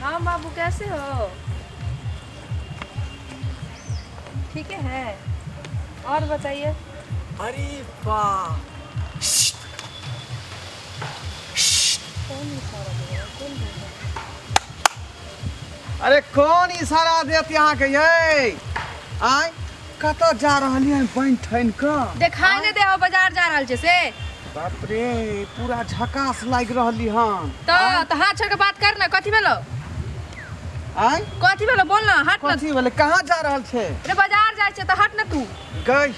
हाँ बाबू कैसे हो ठीक है और बताइए अरे वाह अरे कौन इशारा देत अहाँके यै आय कतऽ जा रहलियै बनि ठनि कऽ देखाई नहीं दे हो बाजार जा रहल छै से बाप रे पूरा झकास लागि रहली हन तो हाथ छोड़ के बात कर ना कथी भेलो आय कथी भेलो बोल ना हट ना कथी भेलै कहाँ जा रहल छै रे बाजार जाइ छै तऽ हट ना तू गई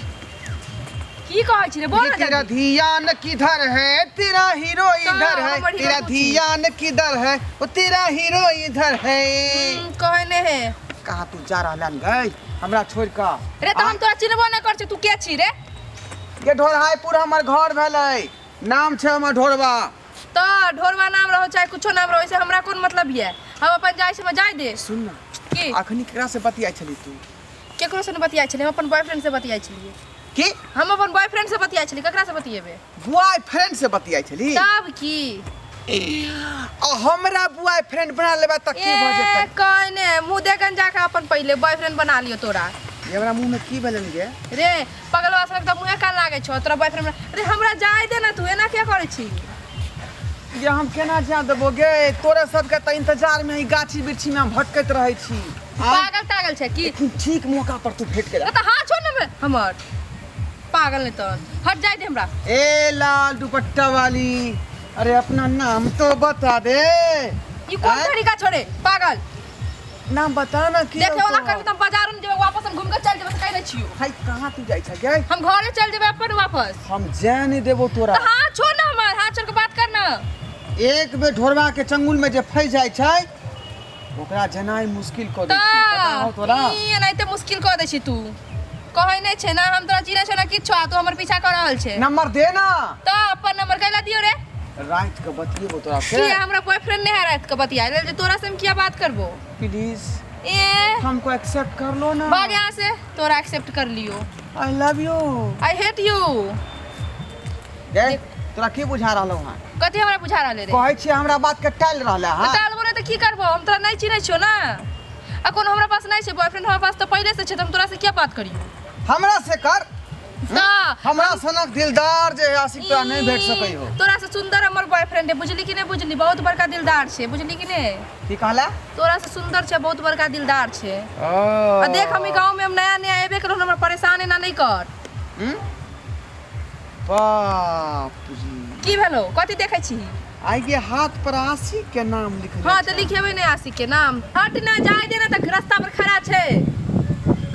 की कहै छी रे बोल ये ना तेरा जल्दी धियान किधर है तेरा हीरो इधर है हमर हीरो तेरा तू छी। धियान किधर है वो तेरा हीरो इधर है कहै नहि है कहाँ तू जा रहल हन गई हमरा छोड़ कऽ रे तऽ हम तोरा चिन्हबो नहि कर छी तू के छी रे ये ढोरहाईपुर हमर घर भेलै नाम छै हमर ढोरबा तऽ ढोरबा नाम रहो चाहे कुछो नाम रहो से हमरा कोन मतलब ये हम अपन जाइ छी जाय दे सुन ना की अखनी केकरा से बतियाइ छली तू केकरो से नहि बतियाइ छलियै हम अपन बॉयफ्रेंड से बतियाइ छलियै की हम अपन बॉयफ्रेंड से बतियाइ छलियै ककरा से बतियेबै बॉयफ्रेंड से बतियाइ छली तब की आ हमरा बॉयफ्रेंड बना लेबा तऽ की भऽ ए जेतै कहने मुँह देखन जाके अपन पहिले बॉयफ्रेंड बना लियो तोरा ये हमरा मुँह में की भेलन गे रे पगलवा सनक तऽ मुँहे कान लागै छौ तोरा बॉयफ्रेंड रे हमरा जाय दे ना तू एना किया करै छी ये हम केना जा देबो गे तोरा सबके तऽ इंतजार में ही गाछी वृक्षी में हम भटकैत रहै छी आँय? पागल तागल छै की ठीक मौका पर तू भेट गेला तऽ हाथ छोड़ ना हमर पागल नहीं तो हट जाय दे हमरा ए लाल दुपट्टा वाली अरे अपना नाम तो बता दे ई कोन आँय? तरीका छोड़े पागल नाम बता ना की देखे वाला करबी त हम बाजार में जेबै वापस हम घूम के चल जेबै से कहै छियो हाय कहाँ तू जाइ छ गे हम घरे चल जेबै अपन वापस हम जाय नहीं देबो तोरा तऽ हाथ छोड़ ना हमर हाथ छोड़ के बात कर ना एक बेर ढोरबा के चंगुल में जे फंस जाइ छै ओकरा जेनाइ मुश्किल कऽ दै छै पता हौ तोरा ई एनाहिते मुश्किल कऽ दै छी तू कहै नहि छै ना हम तोरा चिन्है छौ ना किछो आ तू हमर पीछा कऽ रहल छै नंबर दे ना तऽ अपन नंबर कैला दियो रे राति के बतियेबो तोरा से किया हमरा बॉयफ्रेंड नहीं है रात के बतिया लेल जे तोरा से हम किया बात करबो प्लीज ए हमको एक्सेप्ट कर लो ना भाग यहाँ से तोरा एक्सेप्ट कर लियो I love you I hate you गे तोरा की बुझा रहलौ हँ कथी हमरा बुझा रहले रे कहै छियै हमरा बात के टालि रहले हँ टाल बोले तऽ की करबो हम तोरा नहीं चिन्है छियो ना आ कोनो हमरा पास नहीं छै बॉयफ्रेंड हमरा पास तऽ पहिले से छै तऽ हम तोरा से किया बात करियो हमरा से कर तऽ हमरा सनक दिलदार जे आशिक तोरा नहीं भेट सकै हो तोरा से सुंदर हमर बॉयफ्रेंड है बुझली कि नहीं बुझली बहुत बड़का दिलदार छै बुझली कि नहीं की कहला तोरा से सुंदर छै बहुत बड़का दिलदार छै ओ आ देख हम ई गाँव में हम नया नया एबे करो हमरा परेशान एना नहीं कर हम्म? बाप रे की भेलो कथी देखै छी आइ के हाथ पर आशिक के नाम लिखल हाँ तऽ लिखेबै नहि आशिक के नाम हट ना जाय दे ना तऽ रास्ता पर खड़ा छै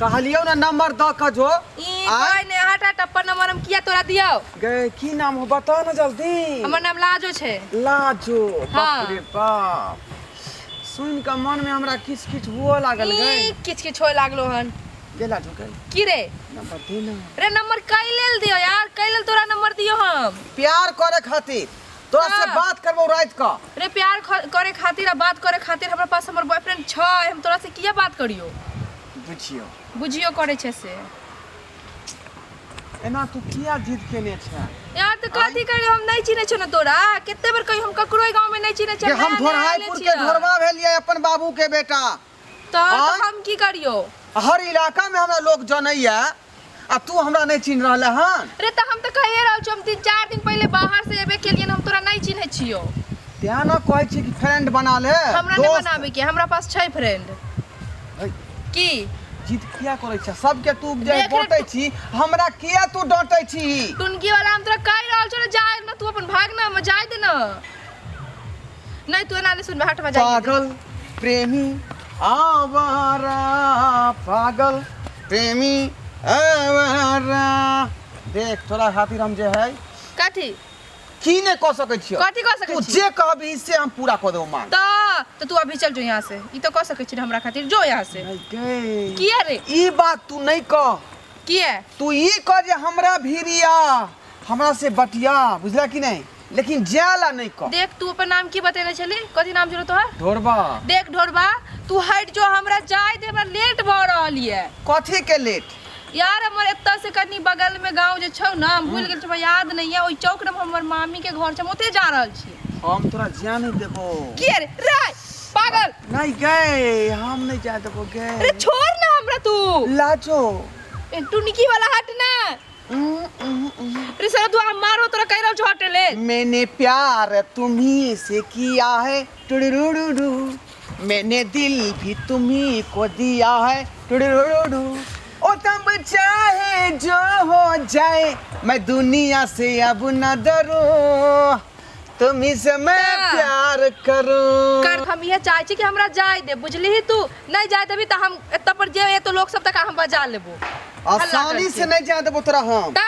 कहलियौ ना नंबर द के जो ई आँय? कोई नहीं हट हट अपन नंबर हम किया तोरा दियौ गे की नाम हो बता ना जल्दी हमर नाम लाजो छै लाजो हाँ। बाप रे बाप सुन के मन में हमरा किछ किछ हुअ लागल ई गे किछ किछ होय लागलो हन गे लाजो गे की रे नंबर दे ना रे नंबर कै लेल दियो यार कै लेल तोरा नंबर दियो हम प्यार करे खातिर तोरा से हाँ। बात करबो रात का रे प्यार करे खातिर आ बात करे खातिर हमरा पास हमर बॉयफ्रेंड छै हम तोरा से किया बात करियो बुझियो बुझियो करे छै से एना तू किया जिद केने छै यार तऽ कथी करियो हम नहीं चिन्है छियौ ने तोरा कते बेर कहियो हम ककरो गाँव में नहीं चिन्है जे छियै हम नया नया आयले ढोरहाईपुर के छियै। ढोरबा भेलियै अपन बाबू के बेटा तऽ आँय? हम की करियो हर इलाका में हमरा लोग जनैया आ तू हमरा नहीं चिन्ह रहले हन रे तऽ हम तऽ कहिए रहल छियौ हम 3-4 दिन पहिले बाहर से एबे केलियै हम तोरा नहीं चिन्है छियौ तें ना कहै छी कि फ्रेंड बना ले हमरा नहीं दोस्त। बनाबे के हमरा पास छै फ्रेंड है, की जिद किया करै छ सबके तू जे देख रे डांटै छी हमरा किया तू डांटै छी टुनकी वाला हम तोरा कहि रहल छियौ ने जाय ना तू अपन भाग ना हम जाय दे ना नहीं तू एना नहीं सुनबे हट में जाय दे। पागल प्रेमी आवारा पागल प्रेमी आवारा देख तोरा खातिर हम जे है कथी की नहि कऽ सकै छियौ कथी कऽ सकै तू छी जे कहबही से हम पूरा कऽ देबौ मांग तऽ तू अभी चल जो यहाँ से ई तो कऽ सकै छी ने हमरा खातिर जो यहाँ से नहीं गे। किया रे ई बात तू नहीं कह किया तू ई कह जे हमरा भीरिया हमरा से बटिया बुझला कि नहीं लेकिन जाय ला नहीं कह देख तू अपन नाम की बतेने छली कथी नाम छलो तोहर ढोरबा देख ढोरबा तू हट जो हमरा जाय दे हमरा लेट भऽ रहल ये कथी के लेट यार हमर एतऽ से कनी बगल में गांव जे छौ ना हम भूल गेल छी हमरा याद नहीं है ओहि चौक में हमर मामी के घर छै हम ओते जा रहल छी हम तोरा जाय नहीं देबो किया रे रे पागल। नहीं गए, हम नहीं जा देबो गे। अरे छोड़ ना हमरा तू। लाजो। ए, टुनकी वाला हट ना। उम्म, उम्म, उम्म। अरे सर तू हम मारो तोरा कह रहल छो हटे ले। मैंने प्यार तुम्ही से किया है टुडुडुडु, मैंने दिल भी तुम्ही को दिया है टुडुडुडु, ओ तब चाहे जो हो जाए मैं दुनिया से अब न डरूं, तुम्ही से मैं हाँ। प्यार करूं। कर हम इहे चाहे छी कि हमरा जाय दे, बुझलिही तू? नहीं जाय देबी त हम एतऽ पर जे तो लोग सब तक हम बजा लेबो। आसानी से नहीं जाय देबो तोरा हम। ता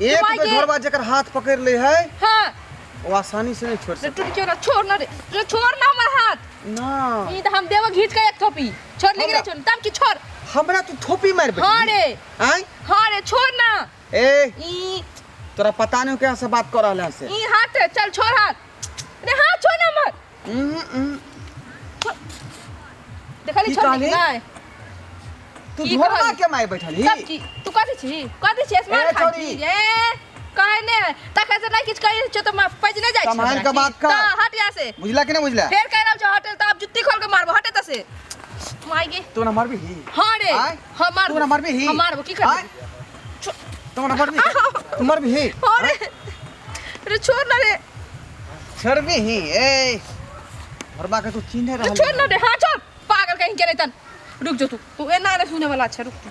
एक माय बेर के- घरवा जकर हाथ पकड़ ले है हाँ वो आसानी से नहीं छोड़ रे सकता। तू क्यों ना छोड़ ना रे, रे छोड़ ना हमर हाथ। ना ई त हम देबो घीच के एक थोपी। छोड़ लेकिन हमरा- छोड़ तब की छोड़। हमरा तू थोपी मारबे? हाँ रे। आय? हाँ रे छोड़ ना। ए ई तोरा पता नहीं क्या से बात कर रहल है से। ई हाथ चल छोड़ हाथ। रे हाथ छोड़ ना हमर। उम्म, उम्म। देखली की छोड़ कहली? नहीं। तू की धोरवा कहली? के मार बैठल ही? तब की तू कथी छी? कथी छी? स्मार्ट ए, खान छोरी। छी। ए कहे ने तखन से नहीं किछ कहे छो त पैज नहीं जाय छै। सम्हाल हमरा के की? बात कर। त हट यहाँ से। बुझला कि नहीं बुझला? फेर कह रहल छो हटे त अब जुत्ती खोल के मारबो, हटे त से। माय गे। तू ना मारबी ही? हाँ रे। आय? हाँ मारबो। तू ना मारबी ही? हाँ मारबो, की आय? करबी? तू ना मारबी? तू मारबी ही? हाँ रे। रे छोड़ ना रे। छोड़बी ही? ए घरबा के तू चिन्हे रे रहल। छोड़ ना रे, हाँ छोड़। पागल कहीं के नहीं तन। रुक जो तू। तू एना रे सुने वाला अच्छा रुक तू।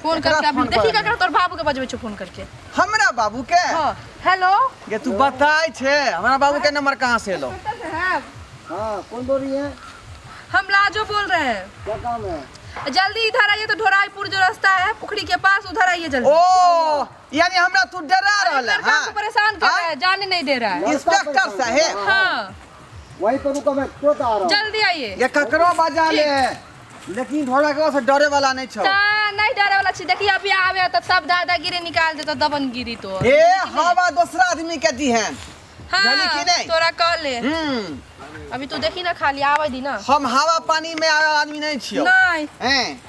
फोन एकरा करके अभी फोन देखी कर। ककरा तोर बाबू के बजबै छौ फोन करके। हमरा बाबू के? हाँ हेलो। ये तू बताय छे हमरा बाबू के नंबर कहाँ से एलो? साहब हाँ कौन बोल रही है? हम लाजो बोल रहे हैं। क्या काम है? जल्दी इधर आइए तो ढोराईपुर जो रास्ता है पुखरी के पास उधर आइए जल्दी। ओ यानी हमरा तू डरा अरे रहल है। लड़का हाँ? को परेशान कर रहा है, जाने नहीं दे रहा है। इंस्पेक्टर साहेब। हाँ वहीं पर रुको, मैं तुरंत आ रहा हूँ। जल्दी आइए। ये ककरो बजा ले लेकिन ढोरा के से डरे वाला नहीं छौ। ता नहीं डरे वाला छी, देखिए अभी आवे तो सब दादागिरी निकाल देतो दबनगिरी तो। ए हवा दूसरा आदमी के दी है। हाँ जानी कि नहीं? तोरा कह ले। हम्म अभी तू देखी ना खाली आवे दी ना। हम हवा पानी में आवे आदमी नहीं छियो। नहीं हैं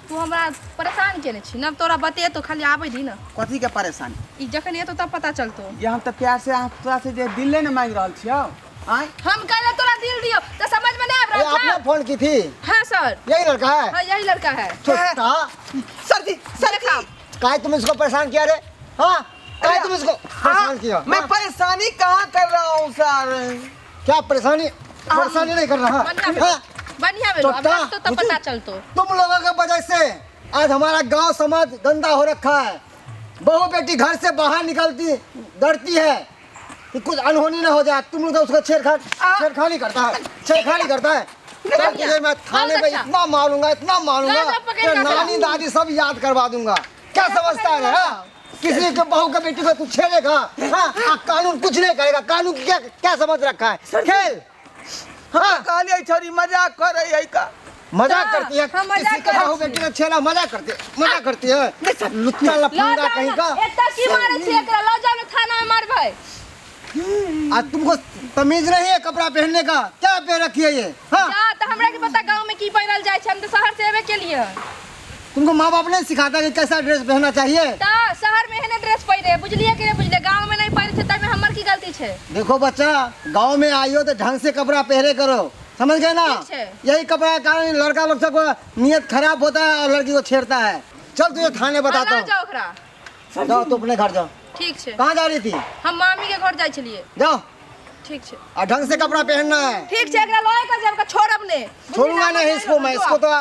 तू हमरा परेशान केने छी ना, तोरा बते तो खाली आवे दी ना। कथी के परेशानी? ई जखन एतो तब पता चलतो। ये हम तो प्यार से अहाँ तोरा से जे दिल ने मांग रहल छियो। आय हम कहले तोरा दिल दियो तो समझ में नहीं आब अरे रहा आपने था। फोन की थी? हाँ सर। यही लड़का है? हाँ यही लड़का है। चुप। सर जी, सर जी। काहे तुम इसको परेशान किया रे? हाँ काहे तुम इसको परेशान किया? मैं परेशानी कहाँ कर रहा हूँ सर? क्या परेशानी? परेशानी नहीं कर रहा। बढ़िया भेलो। हाँ? बढ़िया भेलो। अब चोट्टा, तो तब बुझी? पता चलतो। तुम लोगों के वजह से आज हमारा गांव समाज गंदा हो रखा है। बहू बेटी घर से बाहर निकलती डरती है कि कुछ अनहोनी ना हो जाए। तुम लोग तो उसको छेड़खानी करता है, छेड़खानी करता है। बढ़िया। तुझे मैं थाने बहुत पे अच्छा। इतना मारूंगा, इतना मारूंगा राजा पकड़ कि के नानी दादी सब याद करवा दूंगा। क्या समझता है हाँ? किसी के बहू के बेटी को तू छेड़ेगा? हाँ? कानून कुछ नहीं करेगा। कानून क्या क्या समझ रखा है? खेल। हाँ कहलिए छोरी मजाक कर रही है का मजाक हाँ, करती है। हम मजाक किसी के करै बहू छी। बेटी को छेड़ा मजाक करती है, मजाक करती है। लुच्चा लऽ लफंगा जाओ कहीं ना, का। एतऽ की मारै छी एकरा? लऽ जाओ ना थाना में मारबै। आज तुमको तमीज नहीं है कपड़ा पहनने का। क्या पहन रखी है ये? हाँ जा तऽ हमरा के पता गाँव में की पहिरल जाइ छै, हम तऽ शहर से एबे केलियै। तुमको माँ बाप नहीं सिखाता कि कैसा ड्रेस पहनना चाहिए? तऽ शहर में एहने ड्रेस पहिरे, बुझलियै कि नहि बुझलियै? गाँव में नहीं पहिरे छै ताहिमे हमर की गलती छै? देखो बच्चा, गांव में आई हो तो ढंग से कपड़ा पहरे करो, समझ गए ना? ठीक है। यही कपड़ा के कारण लड़का लोग सबको नियत खराब होता है और लड़की को छेड़ता है। चल तुझे थाने बताता लऽ हूँ। जाओ ओकरा। जाओ तुम अपने घर जाओ। ठीक छै। कहाँ जा रही थी? हम मामी के घर जाइ छलियै। जाओ ठीक छै। और ढंग से कपड़ा पहनना है। ठीक छै, एकरा लऽ कऽ जायब, एकरा छोड़ब नहि। छोड़ूंगा नहीं इसको मैं, इसको तो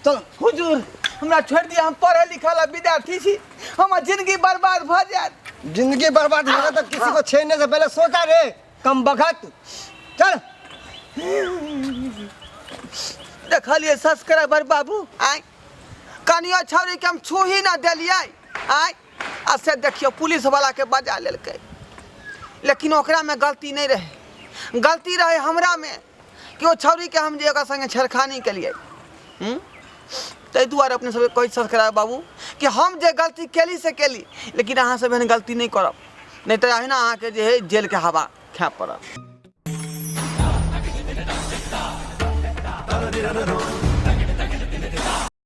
चल। हुजूर हमरा छोड़ दिया, हम पढ़े लिखल विद्यार्थी छी, हमर जिंदगी बर्बाद भ जायत। जिंदगी बर्बाद होगा तो किसी को छेड़ने से पहले सोचा रे कम बखत। चल देखलिए सब्सक्राइबर बाबू, आय कनियो छौरी के हम छू ही ना देलियै आय, आ से देखियो पुलिस वाला के बजा लेलकै। लेकिन ओकरा में गलती नहीं रहे, गलती रहे हमरा में कि ओ छौरी के हम जे ओकरा संगे छेड़खानी केलियै। ताहि दुआरे अपने सबके कहै सब्सक्राइबर बाबू कि हम जे गलती केली से केली, लेकिन अहाँ सब एहन गलती नहीं करब, नहीं तऽ अहिना अहाँके जे है जेल के हवा खाय पड़त।